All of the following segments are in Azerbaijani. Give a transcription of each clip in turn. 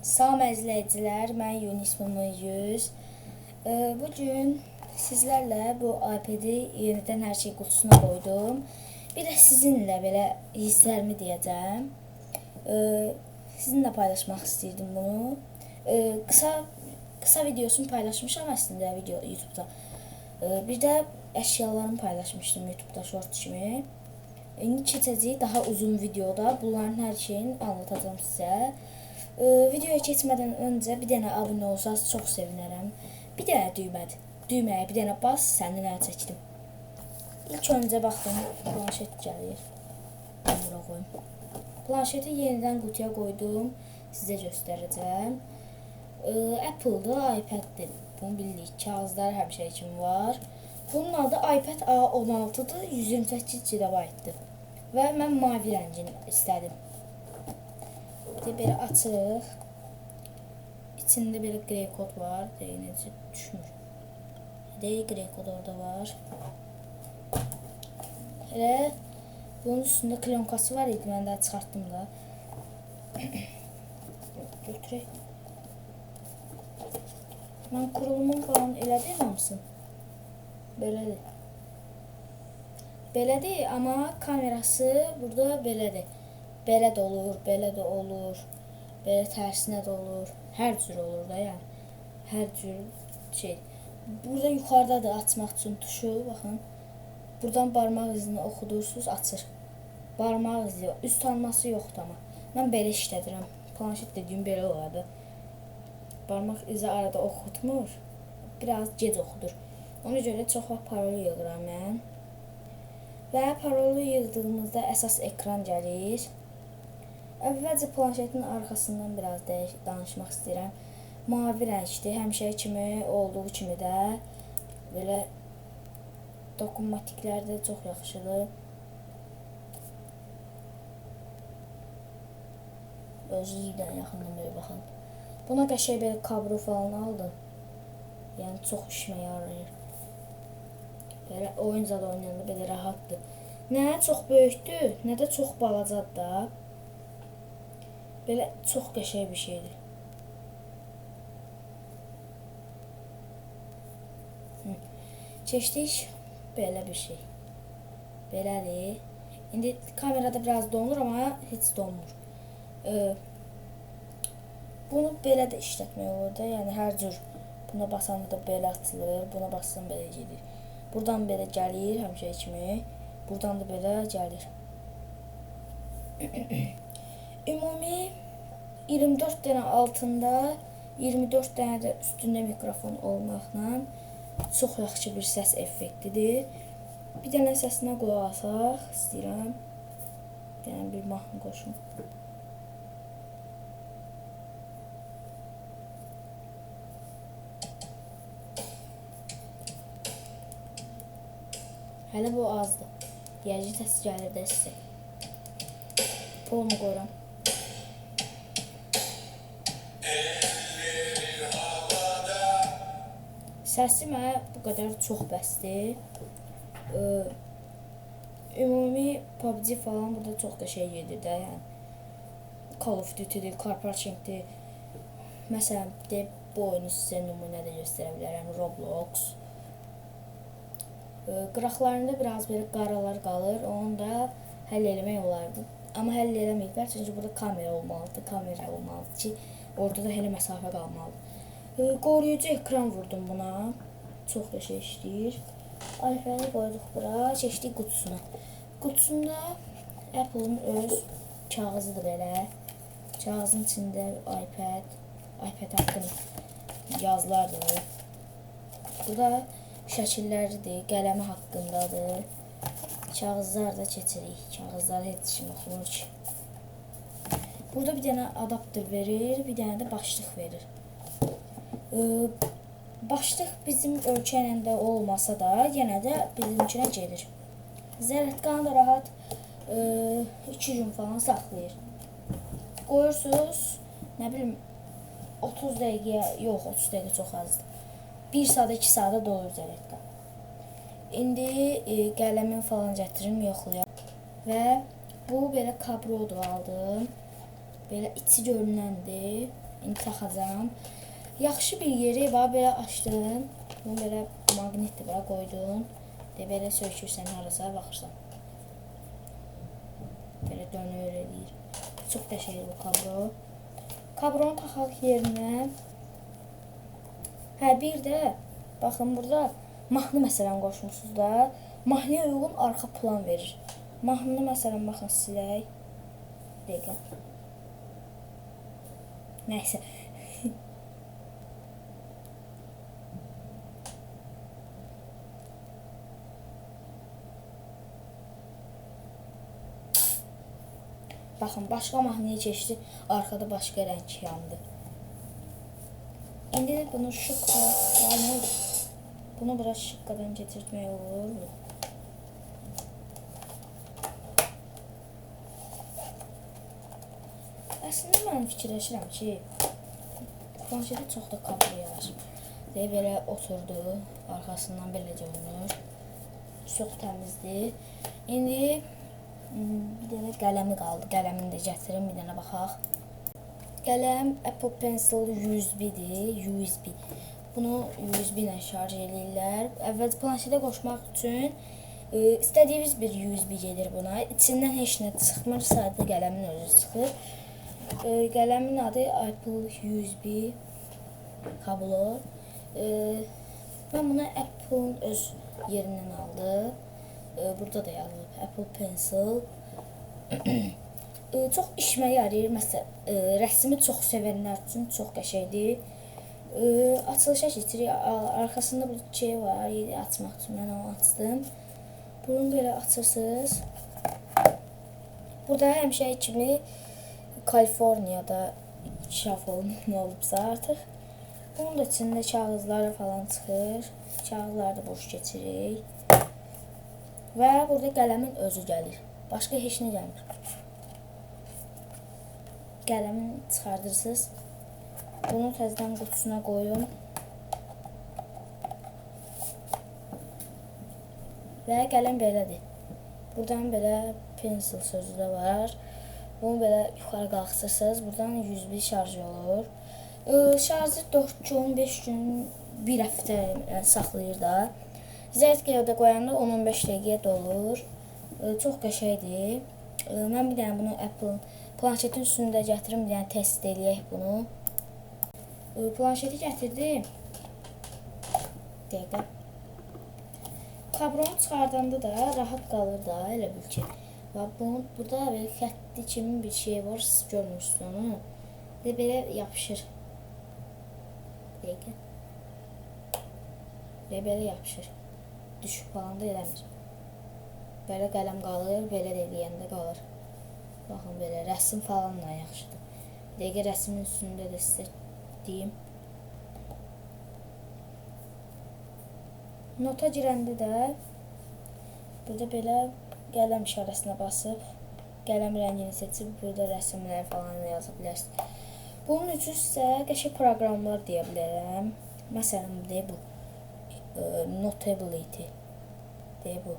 Salam izləyicilər, mən Yunis 100. Bugün sizlərlə bu iPad-i yenidən hər şey qutusuna qoydum. Bir də sizinlə belə hisslərimi deyəcəm. Sizinlə paylaşmaq istəyirdim bunu. Qısa videosunu paylaşmışam əslində video YouTube-da. Bir də əşyalarımı paylaşmışdım YouTube-da short kimi. İndi keçəcəyik daha uzun videoda. Bunların hər şeyini anlatacağım sizə. Videoya keçmədən öncə bir dənə abunə olsanız çox sevinərəm. Bir dənə düymədir. Düyməyə bir dənə bas, səndən əl çəkdim. İlk öncə baxın, planşet gəlir. Mən bura qoyum. Planşeti yenidən qutuya qoydum. Sizə göstərəcəm. Apple'dır, iPad'dir. Bunu bilirik. Kağızları həmişə kimi var. Bunun adı iPad A16'dır, 128 GB-dır. Və mən mavi rəngini istədim. Bir də belə açırıq. İçində belə grey kod var. Deyir, necə düşmür. Deyir, grey kod orada var. Elə bunun üstündə klonkası var idi. Mən daha çıxartdım da. Götürək. Mən kurulumun falan elədim hamısını. Belədir. Belədir, amma kamerası burada belədir. Belə də olur, belə də olur. Belə tərsinə də olur. Hər cür olur da, yəni. Hər cür şey. Burada yuxarıdadır açmaq üçün tuşu, baxın. Buradan barmaq izini oxudursunuz, açır. Barmaq izi, üst tanıması yoxdur amma. Mən belə işlədirəm. Planşet dediyim belə olardı. Barmaq izi arada oxutmur. Biraz gec oxudur. Ona görə çox vaxt parolu yığıram mən. Və parolu yığdığımızda əsas ekran gəlir. Əvvəlcə planşetin arxasından biraz danışmaq istəyirəm. Mavi rəngdir, həmişə kimi olduğu kimi də belə dokunmatiklər də çox yaxşıdır. Özünüz bir dənə yaxından belə baxın. Buna qəşəng belə kabro falan aldım. Yəni çox işimə yarayır. Belə oyun zad oynayanda belə rahatdır. Nə çox böyükdür, nə də çox balacadır da. Belə çox qəşəng bir şeydir. Keçdik belə bir şey. Belədir. İndi kamerada biraz donur, amma heç donmur. Bunu belə də işlətmək olur da. Yəni hər cür buna basanda da belə açılır, buna bassan belə gedir. Buradan belə gəlir həmişə kimi. Buradan da belə gəlir. Ümumi 24 dənə altında, 24 dənə də üstündə mikrofon olmaqla çox yaxşı bir səs effektidir. Bir dənə səsinə qulaq asaq istəyirəm. Bir dənə bir mahnı qoşum. Hələ bu azdır. Yəqin səs gəlir də sizə. Polunu qoyuram. Səsi mənə bu qədər çox bəsdir. Ümumi PUBG falan burada çox qəşəng gedir də, yəni. Call of Duty-dir, Car Parking-dir. Məsələn, de, bu oyunu sizə nümunə də göstərə bilərəm. Roblox. Qıraqlarında biraz belə qaralar qalır. Onu da həll eləmək olardı. Amma həll eləməyiblər, çünki burada kamera olmalıdır. Kamera olmalıdır ki, orada da elə məsafə qalmalıdır. Qoruyucu ekran vurdum buna. Çox qəşəng işləyir. iPad-i qoyduq bura, keçdik qutusuna. Qutusunda Apple-ın öz kağızıdır belə. Kağızın içində iPad haqqında yazılardır. Bu da şəkilləridir, qələmi haqqındadır. Kağızlar da keçirik. Kağızlar heç kim oxumur ki. Burada bir dənə adaptör verir, bir dənə də başlıq verir. Başlıq bizim ölkə ilə də olmasa da, yenə də bizimkinə gedir. Zərətqanı da rahat 2 gün falan saxlayır. Qoyursunuz, nə bilim, 30 dəqiqəyə, yox, 30 dəqiqə çox azdır. 1 saata, 2 saata dolur zərətqan. İndi qələmin falan gətirim, yoxlayaq. Və bu belə kabrodur aldım. Belə içi görünəndir. İndi taxacağam. Yaxşı bir yeri var, belə açdım. Bunu belə maqnitdir, bura qoydum. De, belə söykürsən harasa, baxırsan. Belə dönür, eləyir. Çox qəşəngdir bu kablo. Kablonu taxaq yerinə. Hə, bir də baxın burada mahnı məsələn qoşmuşsunuz da. Mahnıya uyğun arxa plan verir. Mahnını məsələn baxın silək. Dəqiqə. Nəysə. Baxın, başqa mahnıya keçdi, arxada başqa rəng yandı. İndi bunu şıqqa, nə oldu? Bunu bura şıqqadan keçirtmək olur. Əslində mən fikirləşirəm ki, planşetə çox da kablo yaraşır. Deyə belə oturdu, arxasından belə görünür. Çox təmizdir. İndi bir dənə qələmi qaldı. Qələmini də gətirim, bir dənə baxaq. Qələm Apple Pencil USB-dir. USB. Bunu USB ilə şarj eləyirlər. Əvvəl planşetə qoşmaq üçün istədiyiniz bir USB gedir buna. İçindən heç nə çıxmır, sadə qələmin özü çıxır. Qələmin adı Apple USB kablo. Mən bunu Apple'ın öz yerindən aldım. Burada da yazılıb Apple Pencil. Çox işimə yarayır. Məsələn, rəsmi çox sevənlər üçün çox qəşəngdir. Açılışa keçirik. Arxasında bu şey var, yeri açmaq üçün mən onu açdım. Bunu belə açırsınız. Burada həmişə kimi Kaliforniyada inkişaf olunub, nə olubsa artıq. Bunun da içində kağızları falan çıxır. Kağızları da boş keçirik. Və burada qələmin özü gəlir. Başqa heç nə gəlmir. Qələmin çıxardırsınız. Bunu təzədən qutusuna qoyum. Və qələm belədir. Buradan belə pencil sözü də var. Bunu belə yuxarı qalxırsınız. Buradan USB şarjı olur. Şarjı 4 gün, 5 gün, bir həftə yəni, saxlayır da. Zərtkəyə də qoyanda 10-15 dəqiqəyə dolur. Çox qəşəngdir. Mən bir dənə bunu Apple planşetin üstündə gətirim, bir dənə test eləyək bunu. Planşeti gətirdim. Dəqiqə. Kabronu çıxardanda da rahat qalır da, elə bil ki. Və bunun burada belə xətti kimi bir şey var, siz görmürsünüz onu. Və belə yapışır. Dəqiqə. Və belə yapışır. Düşüb falan da eləmir. Belə qələm qalır, belə də eləyəndə qalır. Baxın belə rəsm falanla yaxşıdır. Dəqiqə rəsmin üstündə də sizə deyim. Nota girəndə də burada belə qələm işarəsinə basıb qələm rəngini seçib burada rəsmlər falan yaza bilərsiniz. Bunun üçün sizə qəşəng proqramlar deyə bilərəm. Məsələn, deyə bu Notability deyə bu.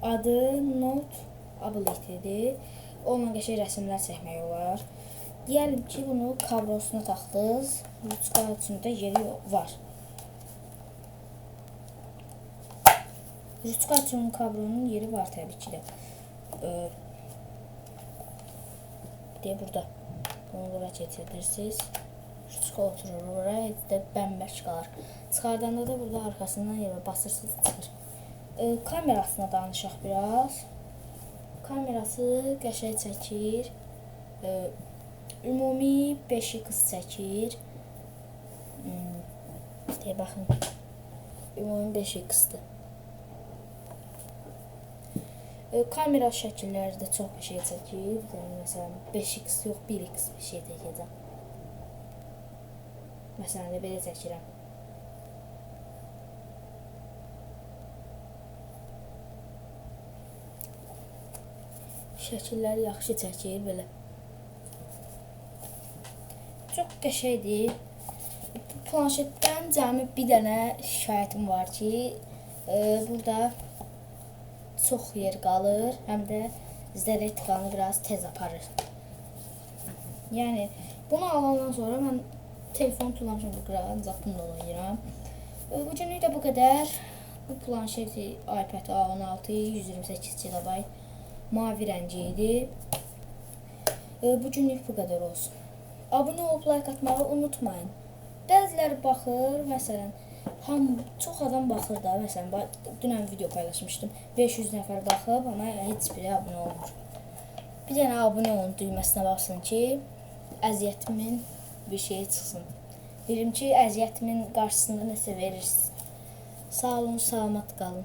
Adı Notability-dir. Onunla qəşəng rəsmlər çəkmək olar. Deyəlim ki, bunu kabrosuna taxdınız. Ruçka üçün də yeri var. Ruçka üçün kabronun yeri var təbii ki də. Deyə burada. Bunu bura keçirdirsiniz. Ruçka oturur oraya, heç də bəmbərk qalar. Çıxardanda da burada arxasından yerə basırsınız, çıxır. Kamerasına danışaq biraz. Kamerası qəşəng çəkir. Ümumi 5x çəkir. Deyə baxın. Ümumi 5x-dir. Kamera şəkilləri də çox qəşəng çəkir. Yəni, məsələn, 5x yox, 1x bir şey çəkəcəm. Məsələn, də belə çəkirəm. Şəkilləri yaxşı çəkir belə. Çox qəşəngdir. Bu planşetdən cəmi bir dənə şikayətim var ki, burada çox yer qalır, həm də zaretkanı biraz tez aparır. Yəni bunu alandan sonra mən telefon tullamışam bu qırağa, ancaq bununla oynayıram. Bugünlük də bu qədər. Bu planşeti iPad A16 128 GB mavi rəngi idi. Bugünlük bu qədər olsun. Abunə olub like atmağı unutmayın. Bəziləri baxır, məsələn, çox adam baxır da, məsələn, dünən video paylaşmışdım. 500 nəfər baxıb, amma heç biri abunə olmur. Bir dənə abunə olun düyməsinə basın ki, əziyyətimin bir şeyi çıxsın. Bilim ki, əziyyətimin qarşısında nəsə verirsiniz. Sağ olun, salamat qalın.